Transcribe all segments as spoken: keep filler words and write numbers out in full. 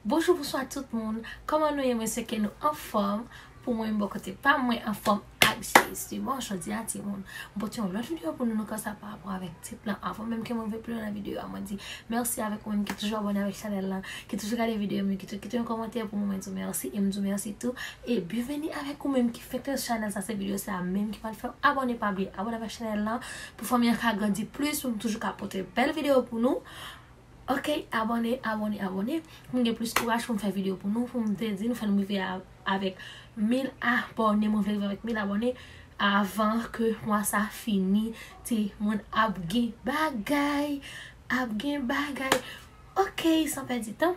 Bonjou, bonswa tout moun. Kòman nou ye? Mwen swete ke nou anfòm. Pou mwen, bò kote pa mwen, anfòm ak Jezi. Bon, jodi a, timoun, mwen pote yon lòt videyo pou nou, nou konsa pa rapò avèk tit lan. Avan menm ke mwen rive pi lwen nan videyo a, mwen di mèsi avèk ou menm ki toujou abòne avèk chanèl lan, ki toujou gade videyo m yo, ki tou kite yon kòmantè pou mwen, mwen di w mèsi, e m di w mèsi tou. E byenveni avèk ou menm ki fenk sou chanèl sa, se videyo sa menm ki pral fè w abòne, pa bliye abòne avèk chanèl lan, pou fanmi an ka grandi plis, pou m toujou ka pote bèl videyo pou nou. Ok, abòne, abòne, abòne. Pou m gen plis kouraj pou m fè videyo pou nou, pou m te di nou fè nou rive a, avèk mil abòne. Mwen vle rive avèk mil abòne avan ke mwa sa fini. Timoun, ap gen bagay, ap gen bagay. Ok, san pèdi tan,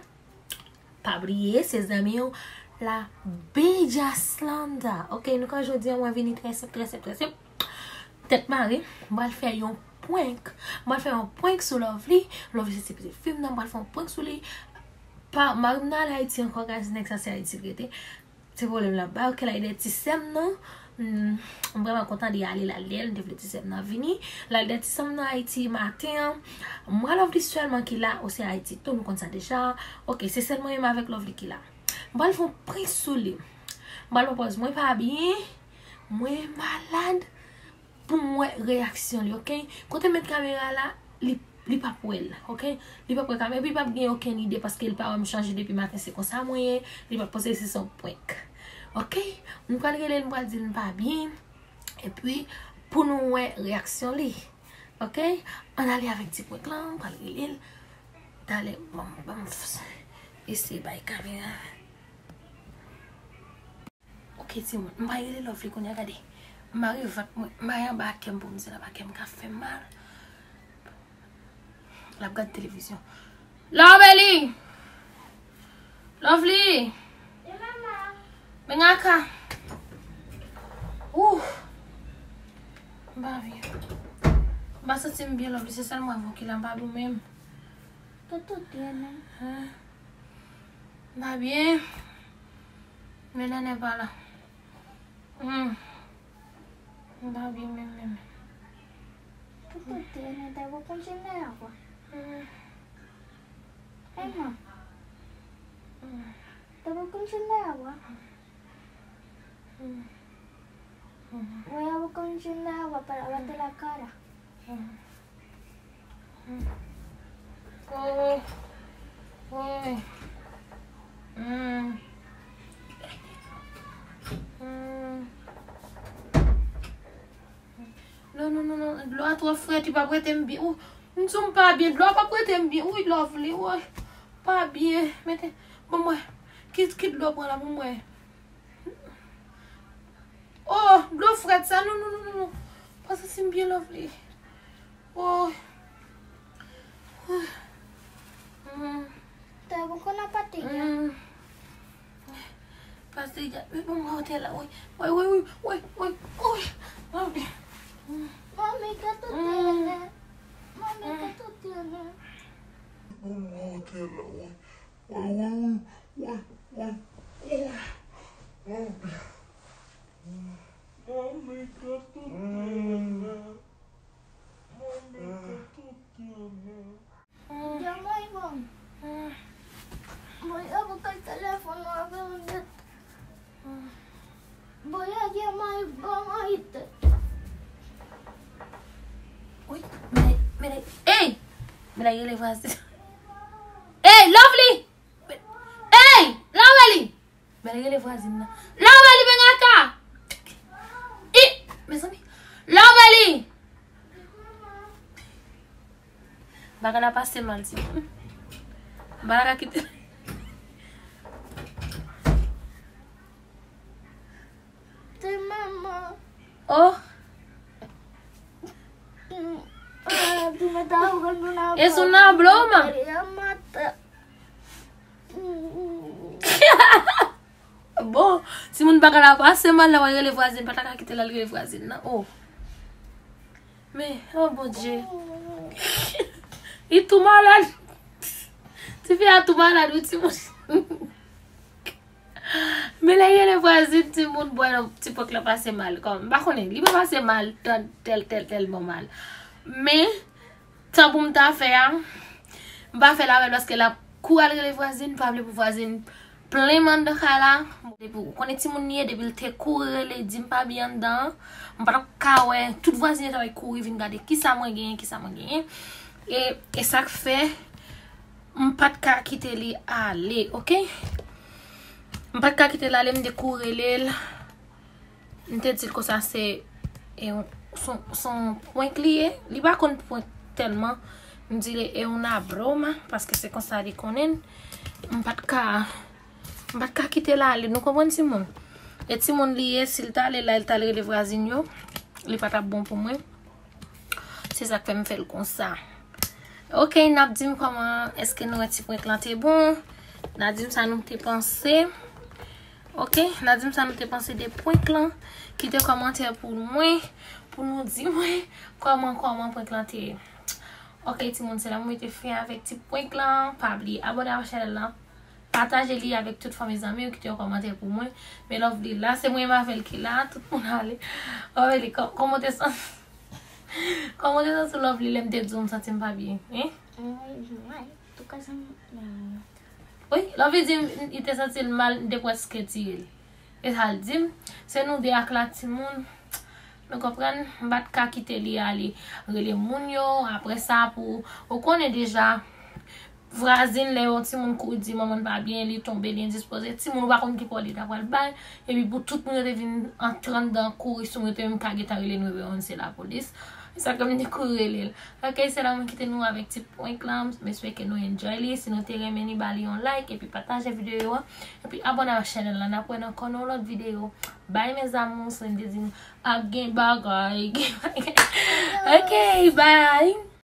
pa bliye, se zanmi w la, Bejaslanda. Ok, nou ka jodi a, mwen vini trè senp, trè senp, trè senp. Tèt mare, m pral fè yon prank. M pral fè yon prank sou Lovely. Lovely se ti pitit fi m nan, m pral fè yon prank sou li. Pa, mari m nan al Ayiti ankò, guys, nèg sa se Ayiti l rete. Se pwoblèm l ap bay. Ok, l al ede ti sè m nan. Hmm, m vrèman kontan li ale, l al ede l, m te vle ti sè m nan vini. L al ede ti sè m nan Ayiti maten an. Mwen, Lovely sèlman ki la, ou se Ayiti tou, nou konn sa deja. Ok, se sèlman mwen menm avèk Lovely ki la. M pral fè yon prank sou li. M pral pran pòz mwen pa byen, mwen malad, pou m wè reyaksyon li, ok? Kote m met kamera la, li, li p ap wè l, ok? Li p ap wè kamera, epi li p ap gen okenn ide paske li pa wè m chanje depi maten, se konsa mwen ye, li p ap panse se yon prank. Ok? M pral rele l, m pral di l m pa byen, epi pou nou wè reyaksyon li. Ok? Ann ale avèk ti prank lan, m pral rele l. Talè, ban m, ban m eseye bay kamera. Ok, timoun, m pral rele Lovely kounye a, gade. M mare vant mwen, m mare anba kè m pou m di l anba kè m ka fè m mal. L ap gad televizyon. Lovely! Lovely! Wi, manman. Vin aka. Ouh. M pa byen. M pa santi m byen, Lovely. Se sèlman mwen ki la, m pa byen menm. Toto tene. Hein? M pa byen. Men Nènè pa la. Hmm. M pa byen menm, menm. Toto tene, te vou kontinye avwa. Hmm. Hey, ma. Hmm. Te vou kontinye avwa. Hmm. Hmm. Voy a vou kontinye avwa para verte la cara. Hmm. Hmm. Oh. Oh. Hmm. Hmm. Non, non, non, non. Dlo a twò frèt, li p ap rete m byen. Ou, m di w m pa byen. Dlo a p ap rete m byen. Wi, Lovely, wi. Pa byen. Mete, ban m wè. Ki, ki dlo pran la, ban m wè. Oh, dlo frèt sa. Non, non, non, non, non. Pa santi m byen, Lovely. Oh. Hmm. Te vou konn apati ya. Hmm. Pastè Jack, wi, bon, mwen te la, wi. Wi, wi, wi, wi, wi, wi. Mami, ke tu tienes? Mami, ke tu tienes? Bon, mwen te la, wi. Wi, wi, wi, wi, wi, wi. Mami. Mami, ke tu tienes? Mami, ke tu tienes? Llama a Iván. Voy a buscar el teléfono a ver dónde está. Voy a llamar a Iván, ¿oíste? Uy, mira, mira. ¡Ey! Mira, yo le fue así. ¡Ey, Lovely! ¡Ey, Lovely! Bèl rele vwazin nan. Lovely, vin aka! I! Mezanmi! Lovely! Bagay la pase mal, ti. M pa ta ka kite. Te mama. Oh! Ah, tu me estás jugando una broma. Es una broma. Quería matar. Bon, timoun, bagay la pase mal, la w al rele vwazin, pa ta ka kite l al rele vwazin nan. Oh. Men, oh Bondye. Li tou malad. Tifi a tou malad, wi, timoun. Men lè l rele vwazin, timoun, bwè, ti prank la pase mal. Kòm, m pa konnen, li pa pase mal, tan, tèl, tèl, tèlman mal. Men, Tan pou m ta fè a, m pa fè l avè l paske l ap kouri al rele vwazin, m pa vle pou vwazin plenm anndan kay la. Depi ou konnen timoun li ye, depi l te kouri rele, di m pa byen anndan an, m pa t ap ka wè, tout vwazin yo t ap kouri vin gade kisa mwen genyen, kisa mwen genyen. E, e sa k fè, m pa t ka kite li ale, oke? M pa t ka kite l ale, m te kouri rele l. M te di l konsa se, e, se yon, se yon prank li ye. Li pa konn prank tèlman. M di l e una broma, paske se konsa li konnen. M pa t ka, m pa t ka kite l ale. Nou konprann timoun? E timoun li ye, si l t ale la, l t al rele vwazin yo, li pa t ap bon pou mwen. Se sa k fè m fè l konsa. Oke, n ap di m kòman, èske nou wè ti prank lan te bon? N a di m sa nou te panse. Oke, n a di m sa nou te panse de prank lan. Kite kòmantè pou mwen, pou nou di mwen kòman, kòman prank lan te ye. Oke, timoun, se la mwen mete fen avèk ti prank lan. Pa bliye abòne avèk chanèl lan. Pataje li avèk tout fanmi zanmi w, kite yon kòmantè pou mwen. Men Lovely la, se mwen menm avè l ki la, tout moun ale. Lovely, kò-, kòman w te santi? Kòman w te santi w, Lovely, lè m te di w m santi m pa byen? Hein? Mwen, mwen, tou ka santi mwen. Wi, Lovely di m, li te santi l mal, m te prèske tiye l. E sa l di m, se nou de ak la timoun. Nou konprann, m pa t ka kite li ale rele moun yo. Apre sa, pou, ou konnen deja, vwazin, lè yon timoun kouri di manman l pa byen, li tonbe, li endispoze, timoun ou pa konn ki pawòl li ta pral bay, epi pou tout moun yo te vin antre anndan kouri sou mwen, yo te menm ka gentan rele nimewo yonn, se lapolis. Se sa k fè m te kouri rele l. Oke, se la mwen kite nou avèk ti prank lan. M espere ke nou enjoy li. Si nou te renmen li, ba li yon like epi pataje videyo a. Epi abòne ak chanèl la. N ap wè nan ankò nan yon lòt videyo. Bye mes amours, mwen te di nou ap gen bagay. Gen bagay. Oke, bye.